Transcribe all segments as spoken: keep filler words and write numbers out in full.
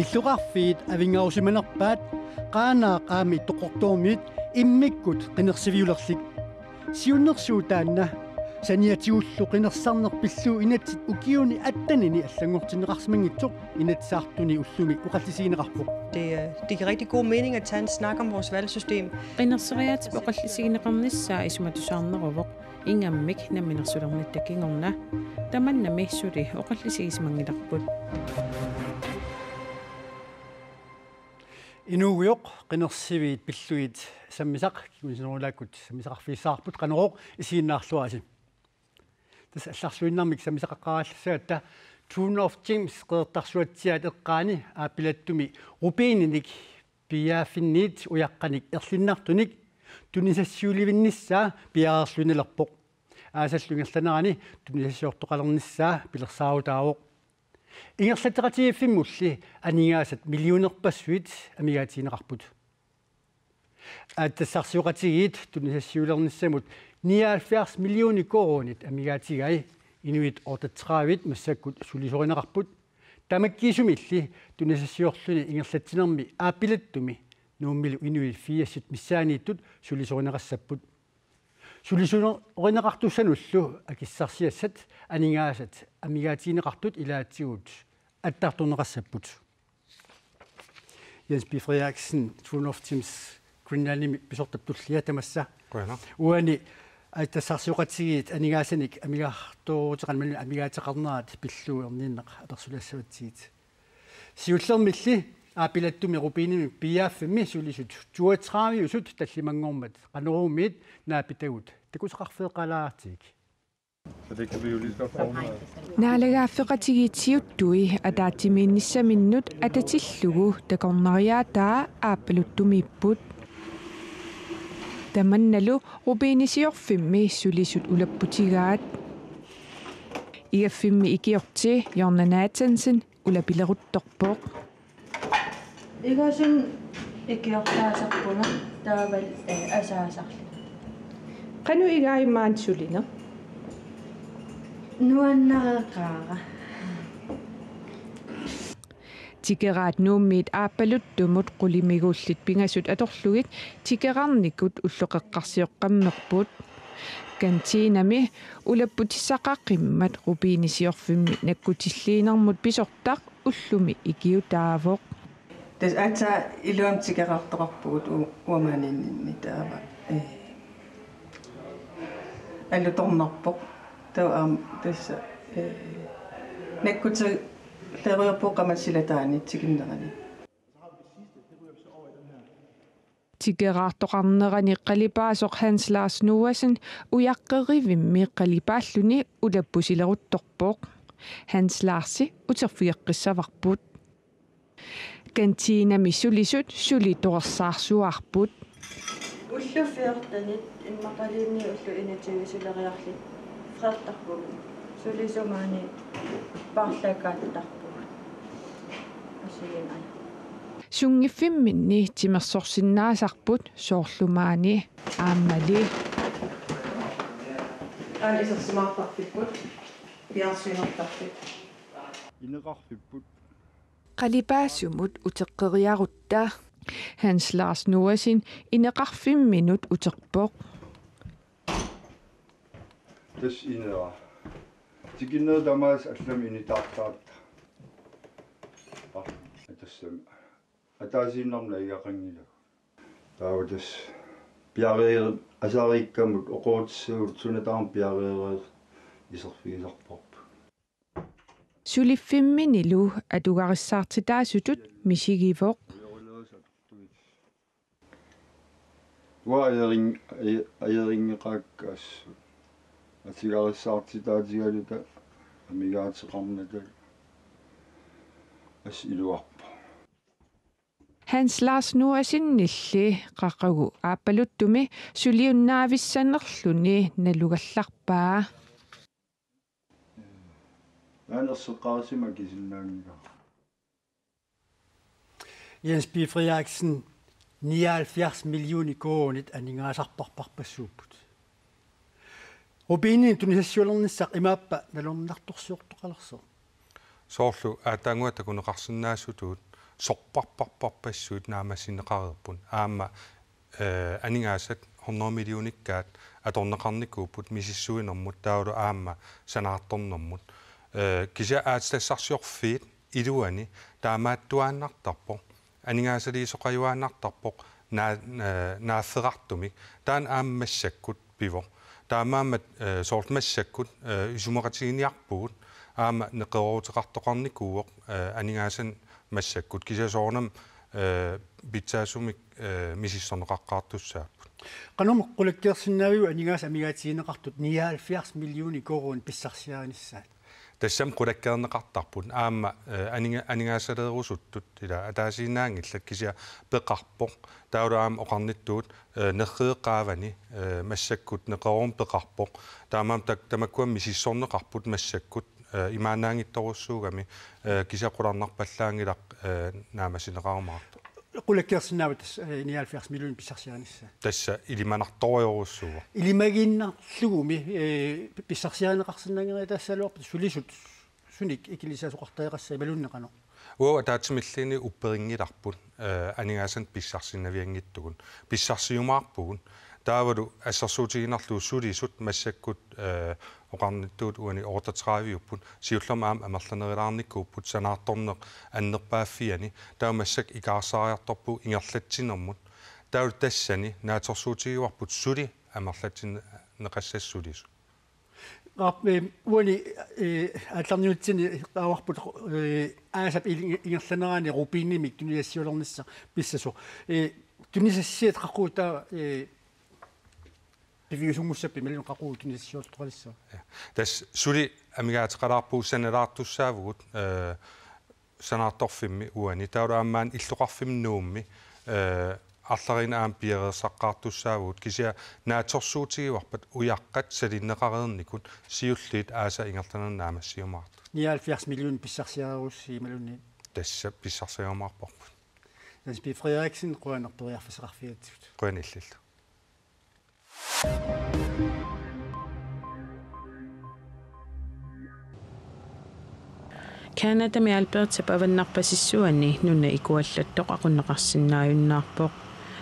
Illoqarfiit avinngarusimanerpaat Qaanaaq aamma Ittoqqortoormiit immikkut qinersiviulerlik. Siunnersuut taanna saniatigullu qinersisarneq pillugu inatsit ukiuni attenini allanngortinneqarsimanngitsoq Inatsisartuni ullumi oqallisigineqarpoq. Det, øh, det giver rigtig god mening at tage en snak om vores valgsystem. Qinerseriaatsip oqallisigineqarnissaa isumatusaarneruvoq, ingammik namminersulernitta kingorna. Tamannami suli oqallisigisimanngillarput. Inuugujoq, qinersiviit pillugit sammisaq kingusinnerulaakkut sammisaqarfigissavarput, Qanorooq, isiginnaarluarisi. Tassa allarluinnarmik sammisaqaqqaarallassagatta Throne of Gems Qeqertarsuatsiaat eqqaani Aappilattumi rubininik piiaaffinniit ujaqqanik erlinnartunik tunisassiulivinnissaa piareerluinnalerpoq. Aasallu ingerlanerani tunisassiortoqalernissaa pilersaarutaavoq. Ingerlatseqatigiiffimmulli aningaasat millionerpassuit amigaatigineqarput. Aatsitassarsioqatigiit tunisassiulernissamut nioghalvfjerds millioner koruunit amigaatigai inuit otteogtredive massakkut sulisorineqarput. Tamakkiisumilli tunisassiorluni ingerlatsinermi Aappilattumi Nuummilu inuit firsit missaanniittut sulisorineqassapput. Sulisorineqartussanullu akissarsiassat aningaasat amigaatigineqartut ilaatigut attartorneqassapput. Jens B. Frederiksen, Throne of Gems Greenlandimi pisortap tullia tamassa. Qujanaq. Uani aatsitassarsioqatigiit aningaasanik amigartooruteqarnerat, amigaatseqarnerat pillugu erniinnaq apersulaassavatsigit. Siullermilli Aappilattumi rubininik piiaaffimmi sulisut toogtredive-usut tallimanngormat Qanoruumiit naapitagut takusaqarfeeqqaalaartigik. Så det kan vi jo lige så godt forholde os. Naalagaaffeqatigiit siuttui ataatsimiinnissaminnut atatillugu takornariaataa Aappaluttumiipput. Tamannalu rubinisiorfimmi sulisut ulapputigaat. Igaffimmi ikiorti Jonna Nathansen ulapileruttorpoq. Igassut ikiortaasarpunga taavalu, eh, asaasarlunga. Qanoq igai maani sulineq? Nuannareqaara. Tikeraat Nuummiit Aappaluttumut qulimiguullit pingasut atorlugit tikeraarnikut ulloqeqqarsioqqammerput. Kantiinami ulapputissaqaqimmat rubinisiorfimmi nakkutilliinermut pisortaq ullumi ikiutaavoq. Tassa aatsaat iluamik tikeraartoqarpugut u-, uanga maaniinninni taava. Eh, alutornarpoq. Taava aamma tassa, eh, nakkutilleriarpugut qaammat silataani tikinnerani. Tikeraartoqarnerani qalipaasoq Hans Lars Noasen ujaqqerivimmi qalipaalluni ulappusileruttorpoq. Hans Larsi uterfigeqqissavarput. Kantiinami sulisut suli torersaarsuaarput. Ullut fjortenit immaqaluunniit ullut enogtyve suleriarluta freertarpugut. Sulisut maani paarlakkaattarpugut. Assigiinngitsunik. Sunngiffimminni timersorsinnaasarput soorlu maani aammali. Aana isersimaartarfipput, piaarsuinertarfik. Ineqarfipput. Qalipaasumut uteqqeriarutta. Hans Lars Noasen ineqarfimminut uterpoq. Tassa inera. Tikinnerit tamaasa allamik initaartaratta. Ah, tassami. Ataasiinnarmik nagigaqanngilagut. Taava tassa piareer-, asaariikkamut oqorutissagut suna tamarmi piareereersoq iserfigisarparput. Suliffimminilu atugarissaartitaasutut misigivoq. Uanga ajorin-, ajo-, ajorinngeqaakka assut. Atugarissaartitaatigaluta amigaateqarnata assut iluarpoq. Hans Lars Noasenilli qaqugu Aappaluttumi suliunnaavissanerluni nalugallarpaa. Aana erseqqarisima akisinnaanngilaq. Jens B. Frederiksen, nioghalvfjerds millioner koruunit aningaasarparparpassuupput. Rubininik tunisassiulernissaq imaappa nalorninartorsiortoqalersoq? Soorlu aatsaannguaq Sorpassuarpassuit naammassineqareerput. Aamma, eh, aningaasat hundrede millionikkaat atorneqarnikuupput misissuinermut taavalu aamma sanaartornermut. Eh, kisianni aatsitassarsiorfiit iluani taamaattuaannartarpoq. Aningaasaliisoqajuaannartarpoq naa-, naa-, naaffeqartumik. Taanna aamma massakkut pivoq. Taamaammat, eh, soorlu massakkut, eh, isumaqatiginiarpugut aamma neqerooruteqartoqarnikuuvoq, eh, aningaasanik massakkut. Kisianni soorunami, eh, pitsaasumik, eh, misissorneqaqqaartussaapput. Qanormi qulakkeersinnaaviuk aningaasat amigaatigineqartut nioghalvfjerds millioner koruunit pissarsiarinissaat? Tassami qulakkeerneqartarput aamma, eh, aninga-, aningaasaleerusuttut ila ataasiinnaanngillat kisianni peqarpoq. Taavalu aamma oqarnittut, eh, nerriveqaavani, eh, massakkut neqeroorumik peqarpoq. Taamaammat tak-, tamakkua misissorneqarput massakkut, eh, imaannaanngitsorujussuugami, eh, kisianni qularnarpallaanngilaq, eh, naammassineqarumaartoq. Qulakkeersinnaavat tassa, eh, nioghalvfjerds millioner pissarsiarinissaa? Tassa ilimanartorujussuuvoq. Ilimagiinnarlugumi, eh, pissarsiarineqarsinnaanngereersagaluarpat sulisut sunik ikilisasoqartariaqassaat imaluunniit qanoq? Uagut ataatsimilluunniit upperinngilarput, eh, aningaasanik pissarsinnavianngitsugut. Pissarsiumaarpugut. Taavalu assersuutigiinnarlugu sulisut massakkut, eh, oqarnittut uani otteogtredive-upput, siullermik aamma amerlanerulaarnikuupput sanaartorneq annerpaaffiani, taava massakkut ikaarsaariartorpugut ingerlatsinermut. Taavalu tassani naatsorsuutigivarput suli amerlatsinneqassasut sulisut. Aap, eh, uani, eh, aallarniutitsinni taavarput, eh, aasap ili-, ingerlanerani rubinimik tunisassiulernissaq pissasoq. Eh, tunisassiat qaqugu taava, eh, piviusunngussapput imaluunniit qaqugu tunisassiortoqalissavat? Ja. Tassa suli amigaateqalaarpugut sanalaartussaavugut, eh, sanaartorfimmi uani. Taavalu aamma maani illoqarfimmi Nuummi, eh, arlalinnik aamma piareersaqqaartussaavugut. Kisianni naatsorsuutigivarput ujaqqat salinneqareernikut siulliit aasap ingerlanerani naammassiumaartut. Nioghalvfjerds millioner pissarsiarerusussi imaluunniit? Tassa pissarsiarumaarparput. Jens P. Frederiksen, qujanaq periarfissaqarfigatsigut. Qujanaq illillu. Canadami Albertap avannarpasissuani nuna ikuallattoq aqunneqarsinnaajunnaarpoq.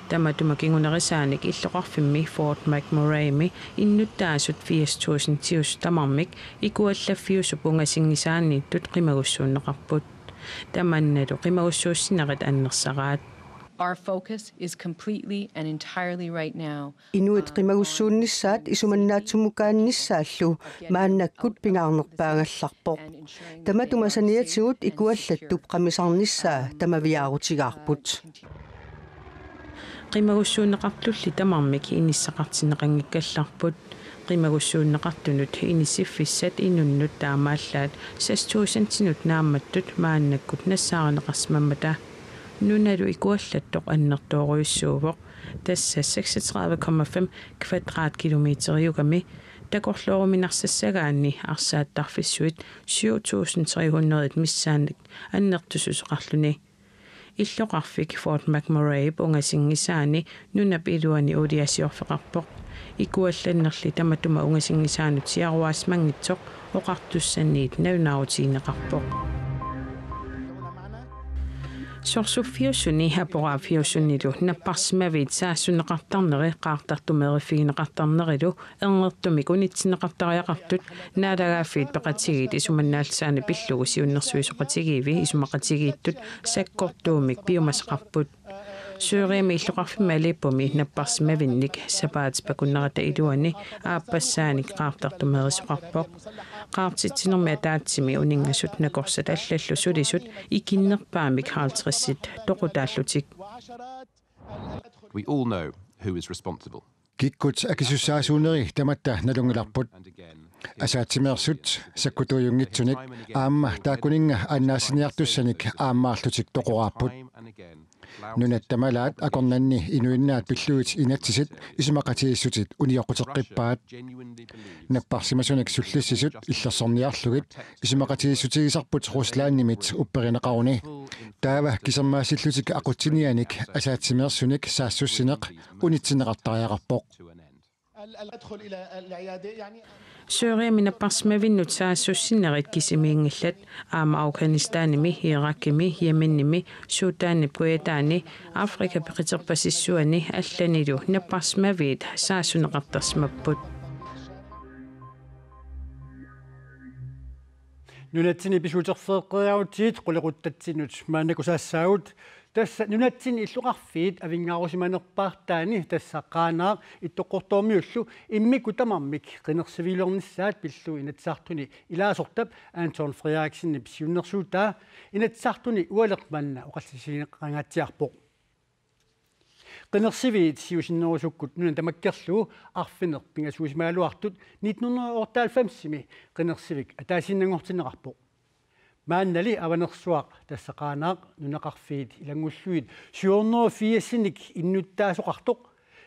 Tamatuma kingunerisaanik illoqarfimmi Fort McMurraymi innuttaasut firs tusindiusut tamarmik ikuallaffiusup ungasinngisaaniittut qimagussuunneqarput. Tamannalu qimagussuussinerit annersaraat. Our focus is completely and entirely right now Inuit qimagussuunnissaat isumannaatsumukaaginnissaallu maannakkut pingaarnerpaagallarpoq. Tamatuma saniatigut ikuallattup qamisarnissaa tamaviaarutigaarput. Qimagussuunneqartulli tamarmik inissaqartinneqanngikkallarput. Qimagussuunneqartunut inissiffissat inunnut taamaallaat seks tusindinut naammattut maannakkut nassaarineqarsimammata. Nunalu ikuallattoq annertoorujussuuvoq, tassa seksogtredive komma fem kvadratkilometeriugami, takorlooruminarsassagaanni arsaattarfissuit syv tusind tre hundrede missaannik annertusisoqarluni. Illoqarfik Fort McMurrayp ungasinngisaani nunap iluani uuliasiorfeqarpoq. Ikuallannerli tamatuma ungasinngisaanut siaruaasimanngitsoq oqartussaniit nalunaarutigineqarpoq. Sorsuffiusuni aporaaffiusunilu napparsimaviit saassunneqartarneri qaartartumeeriffigineqartarnerilu erngertumik unitsinneqartariaqartut Naalagaaffiit Peqatigiit isumannaallisaani pillugu siunnersuisoqatigiivi isumaqatigiittut sakkortuumik piumasaqarput. Søremi illoqarfimmi Aleppumi napparsimavinnik sapaatip akunnerata iluani aappassaanik qaartartumeerisoqarpoq. Qaartitsinermi ataatsimi uninngasut nakorsat allallu sulisut ikinnerpaamik halvtredsit toqutaallutik. We all know who is responsible. Kikkut akisussaasuuneri tamatta nalunngilarput. Asaatsimeersut sakkutuujunngitsunik aamma taakkuninnga annaassiniartussanik aammaarlutik toqoraapput. Nunat tamalaat akornanni inuinnaat pillugit inatsisit isumaqatigiissutit unioqquteqqippaat. Napparsimasunik sullissisut illersorniarlugit isumaqatigiissutigisarput Ruslandimit upperineqaruni. Taava kisermaassillutik aqutsinianik asaatsimeersunik saassussineq unitsinneqartariaqarpoq. Syriami napparsimavinnut saassussinerit kisimiinngillat, aamma Afghanistanimi, Irakimi, Yemenimi, Sudanip kujataani, Afrikap qiterpasissuani allanilu napparsimaviit saassunneqartarsimapput. Nunatsinni pisuuterfeeqqeriarutsigit qulequttatsinnut maannakkut saassaagut. Tassa nunatsinni illoqarfiit avinngarusimanerpaartaanni, tassa Qaanaaq Ittoqqortoormiullu immikkut tamarmik qinersiviulernissaat pillugu Inatsisartuni ilaasortap Anton Frederiksenip siunnersuutaa Inatsisartuni ualeq manna oqallisigineqangaatsiarpoq. Qinersiviit siusinnerusukkut nuna tamakkerlugu arfineq-pingasuusimagaluartut nitten hundrede og otteoghalvfems-imi qinersivik ataasiinnanngortinneqarpoq. Maannali Avanersuaq, tassa Qaanaaq, nunaqarfiit ilanngullugit syv hundrede og firs-inik innuttaasoqartoq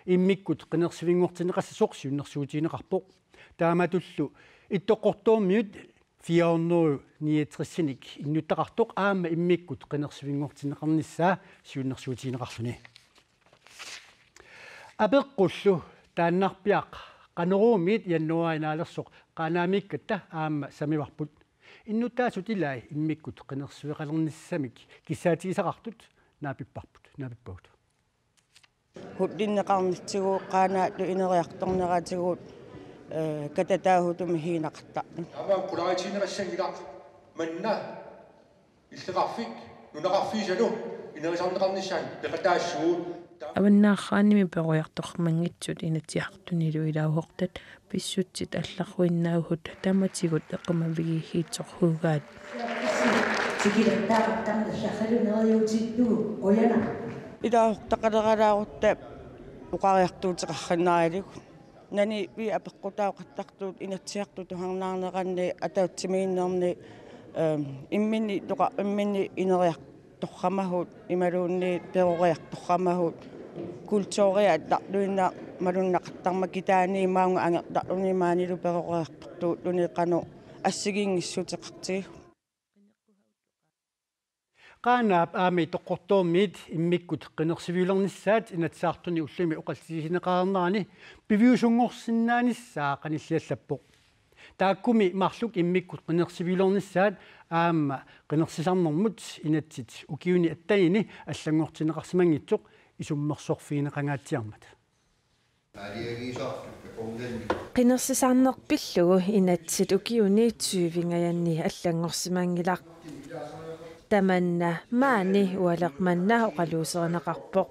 immikkut qinersivinngortinneqassasoq siunnersuutigineqarpoq. Taamatullu Ittoqqortoormiut fire hundrede niogtres-inik innuttaqartoq aamma immikkut qinersivinngortinneqarnissaa siunnersuutigineqarluni. Apeqqullu taannarpiaq Qanoruumiit januaari naalersoq Qaanaamiikkatta aamma samivarput. Innuttaasut ilaat immikkut qinersiveqalernissamik kissaatigisaqartut naapipparput, naapippagut. Hullinneqarnitsigut, Qaanaatut ineriartorneratigut, ee, katataahutumi hiinaqattartut. Taava qulaatiineqassanngilaq manna illoqarfik nunaqarfiisalu inerisarneqarnissaanut peqataassuugut. Avannaarraanimi peroriartormanngitsut Inatsisartunilu ilaasortat pissutsit allarluinnaavugut tamatigut eqqumavigiihiitsorhuugaat. Tikilertaaqattaarnallaraluneriutittugu qujanaq. Ilaasortaqaleralaarutta oqariartuuteqarsinnaallugit. Nani vi apeqqutaaqqattartut Inatsisartut tusarnaarneranni ataatsimiinnerni, ehm, imminni toqa-, imminni ineriartorsimavugut imaluunniit peroriartorsimavugut kulturia allarluinnaq malunnaqattaarmat kitaani maunga angerlarluni maanilu peroriartortuulluni qanoq assigiinngissuteqartigisoq. Qaanaap aamma Ittoqqortoormiit immikkut qinersiviulernissaat Inatsisartuni ullumi oqallisigineqarnerani piviusunngorsinnaanissaa qanilliallappoq. Taakkumi marluk immikkut qinersiviulernissaat aamma qinersisarnermut inatsit ukiuni attenini allanngortinneqarsimanngitsoq isummersorfigineqangaatsiarmat. Qinersisarneq pillugu inatsit ukiuni tyvengajanni allanngorsimanngilaq. Tamanna maani ualeq manna oqaluuserineqarpoq.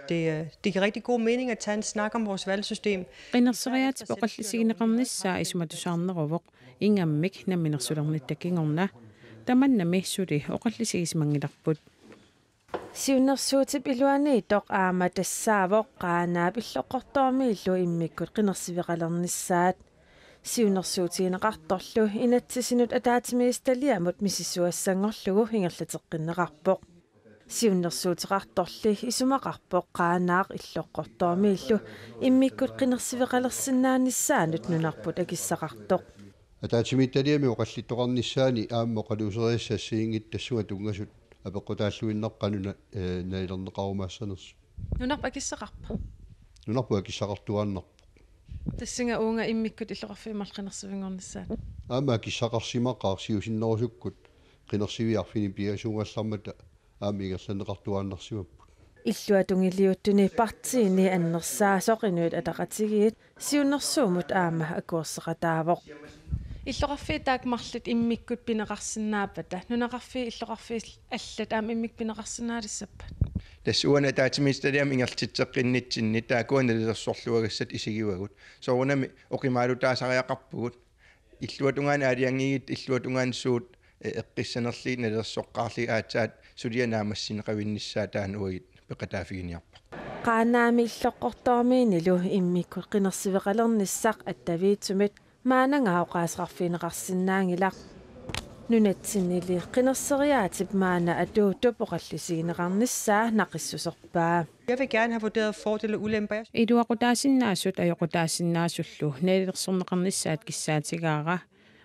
Det, øh, det giver rigtig god mening at tage en snak om vores valgsystem. Qinerseriaatip oqallisigineqarnissaa isumatusaarneruvoq, ingammik namminersulernitta kingorna. Tamannami suli oqallisigisimanngilarput. Siunnersuutip iluaniittoq aamma tassaavoq Qaanaap Illoqqortoormiillu immikkut qinersiveqalernissaat. Siunnersuutigineqartorlu inatsisinut ataatsimiititaliamut misissuissanngorlugu ingerlateqqinneqarpoq. Siunnersuuteqartorli isumaqarpoq Qaanaaq Illoqqortoormiillu immikkut qinersiveqalersinnaanissaanut nunarput akissaqartoq. Ataatsimiititaliami oqallittoqarnissaani aamma oqaluuserisassat assigiinngitsut tassunga tunngasut apeqqutaalluinnarput qanoq una, eh, nalilerneqarumaassanersut. Nunarput akissaqarpa? Nunarput akissaqartuaannarpoq. Tassunga uunga immikkut illoqarfiit marluk qinersivinngornissaat. Aamma akissaqarsimaqaaq siusinnerusukkut qinersivik arfineq-pingasuugallarmata aamma ingerlanneqartuaannarsimapput. Illuatungiliuttuni partiini annersaasoq Inuit Ataqatigiit siunnersuummut aamma akuerseqataavoq. Illoqarfiit taakku marluk immikkut pineqarsinnaappata, nunaqarfiit illoqarfiit allat aamma immikkut pineqarsinnaalissappat? Tassa uani ataatsimiititaliami ingerlatitseqqinnitsinni taakkua nalilersorluagassat isigivagut. Soorunami oqimaalutaasariaqarpugut. Illuatungaani aalajangigittut illuatungaani suut, eh, eqqissanerlugit nalilersoqqaarlugit aatsaat suliaq naammassineqavinnissaa taanna uagut peqataaffiginiarparput. Qaanaami Illoqqortoormiinilu immikkut qinersiveqalernissaq attaviitsumit maannangaaq oqaaseqarfigineqarsinnaanngilaq. Nunatsinnili qinerseriaatip maanna atuuttup oqallisigineqarnissaa naqissuserpaa. Jeg vil gerne have vurderet fordele og ulemper. Iluaqutaasinnaasut ajoqutaasinnaasullu nalilersorneqarnissaat kissaatigaara.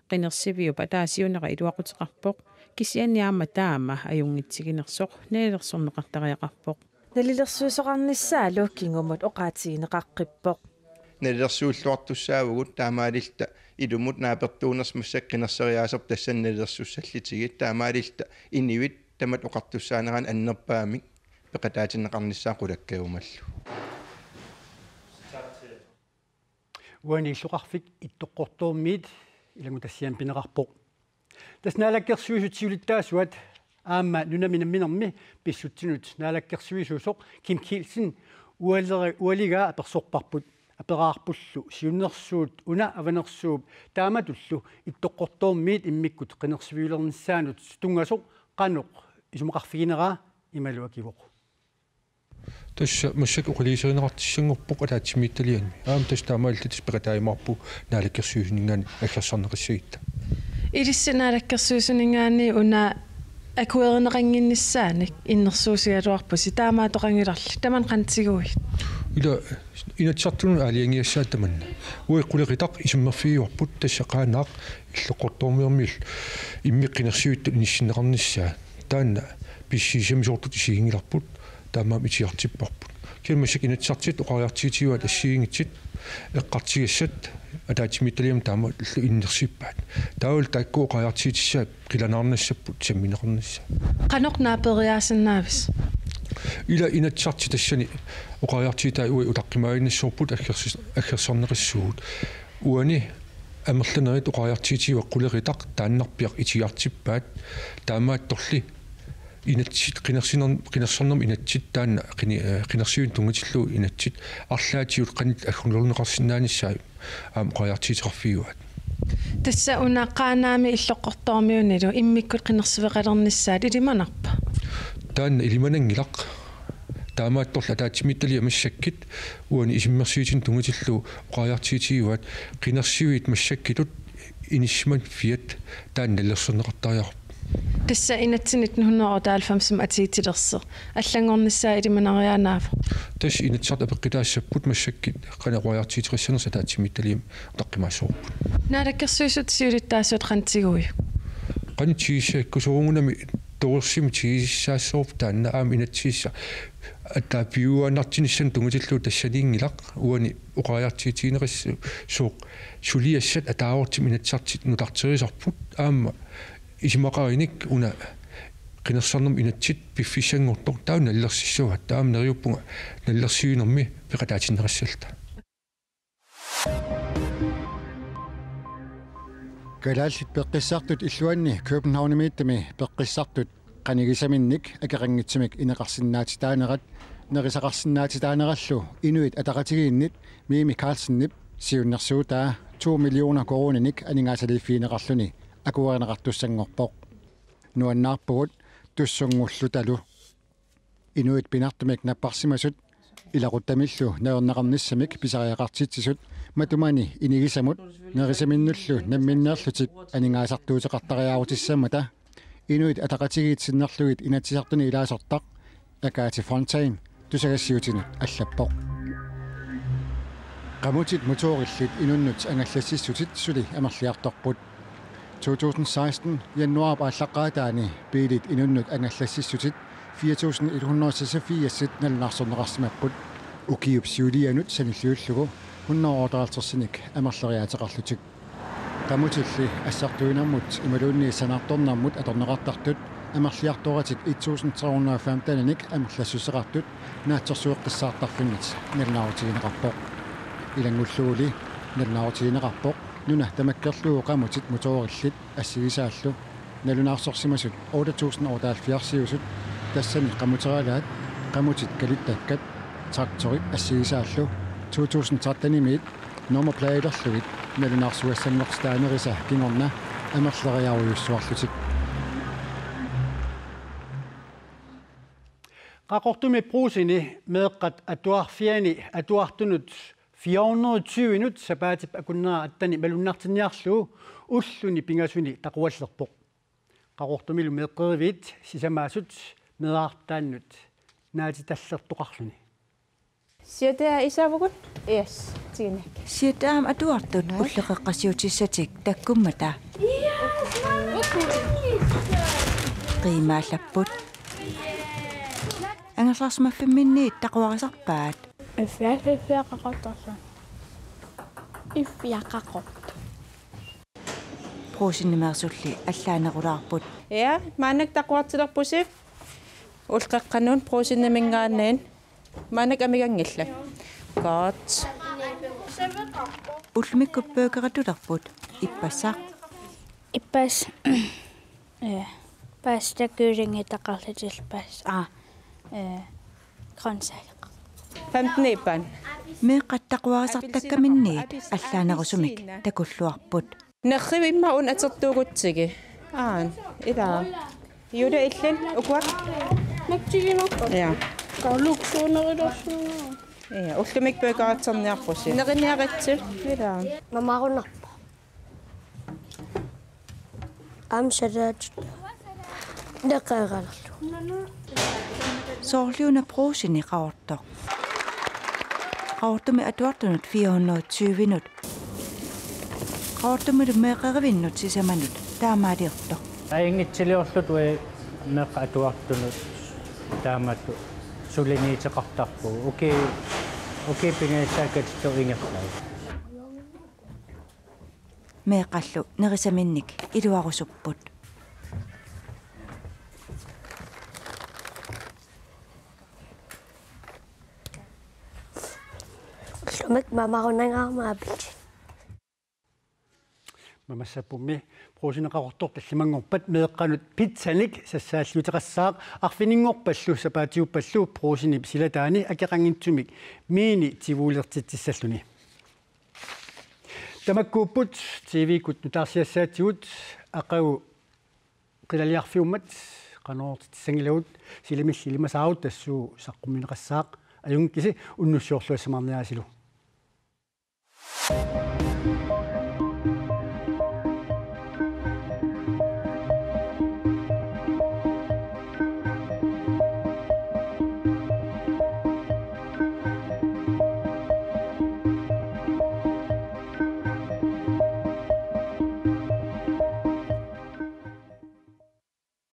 Qinersiviup ataasiunera iluaquteqarpoq, kisianni aamma taama ajunngitsiginersoq nalilersorneqartariaqarpoq. Nalilersuisoqarnissaalu kingumut oqaatigineqaqqippoq. Nalilersuilluartussaavugut, taamaalilluta ilumut naapertuunersoq massakkut qinerseriaaserput tassani nalilersussallutigit, taamaalilluta inuit tamatta oqartussaaneranni annerpaamik peqataatinneqarnissaat qulakkeerumallugu. Uani illoqarfik Ittoqqortoormiit ilanngutassiami pineqarpoq. Tassa Naalakkersuisut siulittaasuat aamma nunami namminermi pissutsinut naalakkersuisuusoq Kim Kielsen ualera-, ualigaa apersorparput. Aperaarpullu siunnersuut una Avanersuup taamatullu Ittoqqortoormiit immikkut qinersiviulernissaanut tunngasoq qanoq isumaqarfigineraa, imalu akivoq. Tassa massakkut oqaluuserineqartussanngorpoq ataatsimiititaliami. Aamma tassa taamaalilluta tassa peqataajumaarpugut naalakkersuisuninngaanniit aggersarneqassagutta. Ilissi naalakkersuisuninngaanniit una akuerineqannginnissaanik innersuussigaluarpusi, taamaattoqanngilarli. Tamanna qanoq tiguit? Ila Inatsisartunut aalajangigassaat tamanna. Uagut qulequtaq isummerfigivarput, tassa Qaanaaq Illoqqortoormiormiut immikkut qinersivittut inissinneqarnissaa. Taanna pississamisoortutut isiginngilarput, taamaammat itigartipparput. Kisianni massakkut Inatsisartut oqariartuutigivaat assigiinngitsut eqqartugassat ataatsimiititaliami taamaallu innersippaat. Taavalu taakku oqariartuutissaat qilanaarnassapput sammineqarnissaa. Qanoq naaperiaasinnaaviuk? Ila Inatsisartut tassani oqariartuutaat uagut utaqqimaaginnassavarput aggersis-, aggersarneqassagut. Uani amerlanerit oqariartuutigivaat qulequtaq taannarpiaq itigartippaat, taamaattorli inatsit qinersiner-, qinersisarnermut inatsit taanna qini-, eh, qinersivimmut tunngatillugu inatsit arlaatigut qanoq aggulerneqarsinnaanissaat aamma oqariartuuteqarfigivaat. Tassa una Qaanaami Illoqqortoormiunilu immikkut qinersiveqalernissaat ilimanarpa? Taanna ilimananngilaq. Taamaattorli ataatsimiititaliap massakkut uani isummersuisuninngaanniit tunngatillugu oqariartuutigivaat qinersiviit massakkutut inissisimaffiat taanna nalilersorneqartariaqarpoq. Tassa inatsit nitten hundrede og otteoghalvfems atiitsilersoq. Allanngornissaa ilimanariaannaavoq. Tassa Inatsisartut apeqqutaassapput massakkut qanoq oqariartuuteqassanersut ataatsimiititaliami utaqqimaassavarput. Naalakkersuisut siulittaasuat qanoq tiguit? Qanoq tigussagikkut, soorunami torersumik tigussaassavarput taanna aamma inatsisissaq ataapiuaannartunissamut tunngatillugu tassaniinngilaq uani oqariartuutigineqassooq suliassat ataavartumik Inatsisartut nutarterisarput aamma isumaqarnermik una qinersisarnermut inatsit piffissanngortoq taanna nalilersissavaat, taava neriuppunga nalilersuinermi peqataatinneqassalluta. Kalaallit peqqissartut illuanni Københavnimiittumi peqqissartut qanigisaminnik akeqanngitsumik ineqarsinnaatitaanerat nerisaqarsinnaatitaanerallu Inuit Ataqatigiinnit Mimi Karlsenip siunnersuutaa to millioner koruuninik aningaasaliiffigineqarluni akuerineqartussanngorpoq. Nuannaarpugut tussunngullutalu. Inuit pinartumik napparsimasut ilaquttamillu najorneqarnissamik pisariaqartitsisut matumani inigisamut nerisaminnullu namminneerlutik aningaasartuuteqartariaarutissammata Inuit Ataqatigiit sinnerlugit Inatsisartuni ilaasortaq Agathe Fontain tusagassiuutinut allappoq. Qamutit motoorillit inunnut angallassissutit suli amerliartorput. To tusind seksten januaarip aallaqqaataani biilit inunnut angallassissutit fire tusind et hundrede og seksogfirs nalunaarsorneqarsimapput, ukiup siulianut sanilliullugu hundrede otteoghalvtredsinik amerleriaateqarlutik. Qamutilli assartuinermut imaluunniit sanaartornermut atorneqartartut amerliartoratik et tusind tre hundrede og femteninik amerlassuseqartut naatsorsueqqissaartarfinnit nalunaarutigineqarpoq. Ilanngulluguli nalunaarutigineqarpoq nuna tamakkerlugu qamutit motoorillit assigisaallu nalunaarsorsimasut otte tusind otteoghalvfjerdsiusut, tassani qamuteralaat qamutit kalittakkat, traktorit assigisaallu to tusind trettenimiit nummerpladerlugit nalunaarsugassanngortitaanerisa kingorna amerleriarujussuarlutik. Qaqortumi Brugseni meeqqat atuarfianni atuartunut fire hundrede tyvenut sapaatip akunnera attani malunnartinniarlugu ulluni pingasuni taquallerpoq. Qaqortumilu meeqqeriviit sisamaasut meerartaannut naatitallertoqarluni. Siataa isaavugut? Yes, tiinak. Siataa aamma atuartut ulloqeqqasiutissatik takkummata. Qiimaallapput. Angerlarsimaffimminniit taquarisarpaat. Effias, effias, qaqortorlu. Iffiaqaqortoq. Brugsenimiisulli allaanerulaarput. Ja, maannakkut taquartilerpusi. Ullut qeqqanut Brugseniminngaanniit. Maannakkut amiganngillat. Godt. Ullumikkut burgeritulerput. Ippassaq. Ippassaq. Eh, pasta, kyllingi, taqarlutillu pasta. Ah, eh, grøntsager. Femten ippaat. Meeqqat taquarisartakkaminniit allaanerusumik takulluarput. Nerrivimma un atertuugutsigi. Aan, ila. Juda, illit ukua? Mattiginarpa. Ja. Kaluksuunerilassuu. Ja, ullumikkut burgeritserniarpusi. Neriniaritsi. Ila. Mamarunarpa. Am salat. Neqeeralerlu. Soorliuna Brugseni Qaqortoq. Qaqortumi atuartunut fire hundrede og tyve-nut. Qaqortumilu meeqqerivinnut sisamanut taamaaliortoq. Ajunngitsiliorluta uagut meeqqat atuartunut taamatut suliniuteqartarpugut. Uki-, ukiut pingajussaat katittoq ingerlaat. Meeqqallu nerisaminnik iluarusupput. Ullumi mamarunangaarmat appelsiini. Mamassappummi Brugseni Qaqortoq tallimanngorpat meeqqanut pizzanik sassaalliuteqassaaq, arfininngorpallu sapaatiuppallu Brugsenip silataani akeqanngitsumik miini tivuulertitsissalluni. Tamakkuupput T V-kkut nutaarsiassaatigut, aqagu qilaliarfiummat qanoq oqartitsissanngilagut, silamilli ilimasaarut tassuuna saqqummiunneqassaaq, ajunngikkisi unnussiorluassamaarniarisilu.